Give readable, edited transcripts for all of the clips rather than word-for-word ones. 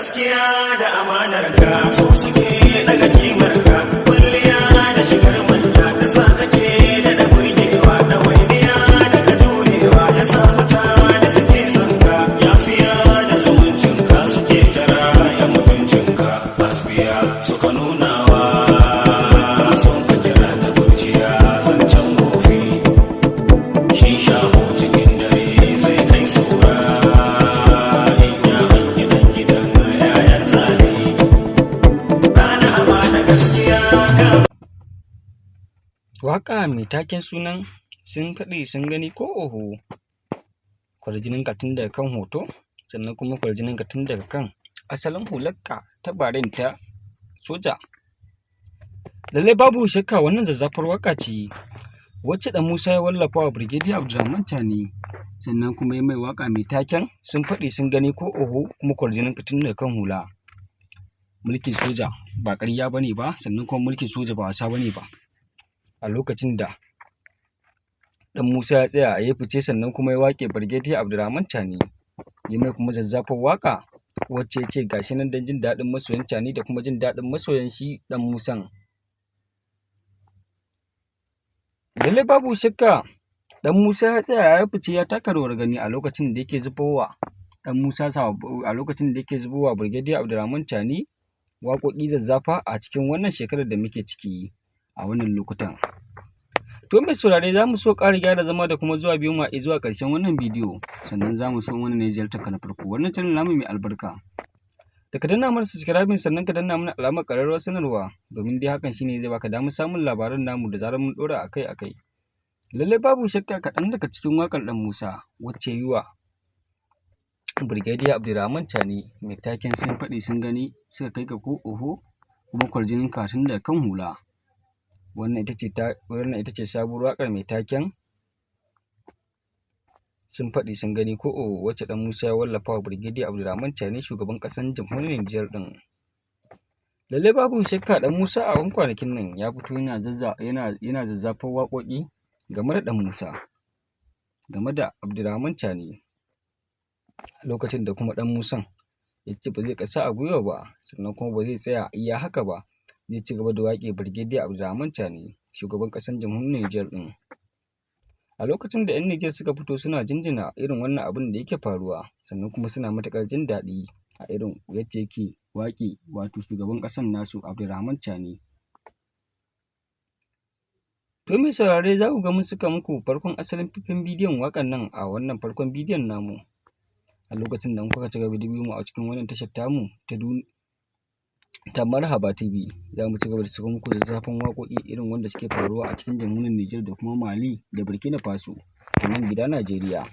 Gaskiya da amanar ka su suke daga kimar ka. Kulliya da shigar manya ta sa kake da da burgewa, da wainiya da ka jurewa ya sa mutane suke son ka. Yafiya da zumuncin ka suke tara ya mutuncin ka. Hasbiya suka nunawa sun ka kira ta kurciya zancen gofi. Shi shaho cikin dare zai kai sura in ya hangi dan gidan yayan zane. Rana amana gaskiya ka. Waƙa mai taken sunan "Sun faɗi sun gani ko oho". Kwarjininka tun daga kan hoto, sannan kuma kwarjininka tun daga kan asalin hularka ta beret ta soja. Lallai babu shakka wannan zazzafar waƙa ce wacce Ɗan Musa ya wallafa wa Brigadier Abdurrahman Chani, sannan kuma ya mai waƙa mai taken "Sun faɗi sun gani ko oho", kuma kwarjininka tun daga kan hula. Mulkin soja ba ƙarya ba ne ba, sannan kuma mulkin soja ba wasa ba ne ba. A lokacin da Ɗan Musa ya tsaya ya fice, sannan kuma ya waƙe Brigadier Abdurrahman Chani, ya mai kuma zazzafar waƙa wacce ya ce ga shi nan don jin daɗin masoyan Chani da kuma jin daɗin masoyan shi Ɗan Musan. Lallai babu shakka Ɗan Musa ya tsaya ya fice, ya taka rawar gani a lokacin da yake zubowa Ɗan Musa, a lokacin da yake zubowa Brigadier Abdurrahman Chani waƙoƙi zazzafa a cikin wannan shekarar da muke ciki a wannan lokutan. To mai saurare, za mu so ƙara gyara zama da kuma zuwa biyo mu a zuwa ƙarshen wannan bidiyo, sannan za mu so wannan ne ziyartar ka na farko wannan channel namu mai albarka, da ka danna mana subscribing, sannan ka danna mana alamar ƙararrawar sanarwa, domin dai hakan shine zai baka damar samun labaran namu da zarar mun ɗora akai-akai. Lallai babu shakka kaɗan daga cikin waƙar Ɗan Musa wacce yi wa Brigadier Abdurrahman Chani mai taken "Sun faɗi sun gani suka kai ka ko oho", kuma kwarjininka tun daga kan hula. Wannan ita ce sabuwar waƙar mai taken "Sun faɗi sun gani ko oho", wacce Ɗan Musa ya wallafa wa Brigadier Abdurrahman Chani, shugaban ƙasar jamhuriyar Nijar ɗin. Lallai babu shakka Ɗan Musa a 'yan kwanakin nan ya fito yana zazzafan waƙoƙi game da Ɗan Musa, game da Abdurrahman Chani, a lokacin da kuma Ɗan Musan ya ce ba zai ƙasa a gwiwa ba, sannan kuma ba zai tsaya iya haka ba, zai ci gaba da waƙe Brigadier Abdurrahman Chani, shugaban ƙasar jamhuriyar Nijar ɗin. A lokacin da 'yan Nijar suka fito suna jinjina irin wannan abun da yake faruwa, sannan kuma suna matuƙar jin daɗi a irin yacce yake waƙe wato shugaban ƙasar nasu Abdurrahman Chani. To mai saurare, za ku ga mun saka muku farkon asalin faifan bidiyon waƙar nan a wannan farkon bidiyon namu. A lokacin da kuka ci gaba da biyo mu a cikin wannan tashar tamu ta Marhaba TV, za mu ci gaba da sako muku zazzafan waƙoƙi irin wanda suke faruwa a cikin jamhuriyar Nijar da kuma Mali da Burkina Faso da nan gida Najeriya.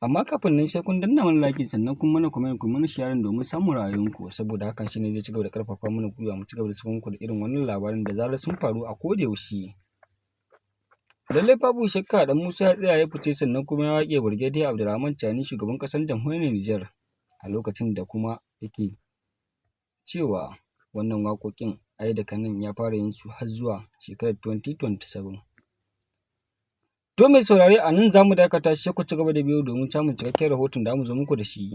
Amma kafin nan sai kun danna mana like, sannan kun mana comment, kun mana sharing domin samun ra'ayoyinku, saboda hakan shine zai ci gaba da ƙarfafa mana gwiwa mu ci gaba da sako muku da irin wannan labarin da zarar sun faru a koda yaushe. Lallai babu shakka Ɗan Musa ya tsaya ya fice, sannan kuma ya waƙe Brigadier Abdurrahman Chani, shugaban ƙasar jamhuriyar Nijar, a lokacin da kuma yake cewa wannan waƙoƙin ai daga nan ya fara yin su har zuwa shekarar 2027. To mai saurare, a nan za mu dakata, sai ku ci gaba da biyo domin samun cikakken rahoton da za mu zo muku da shi.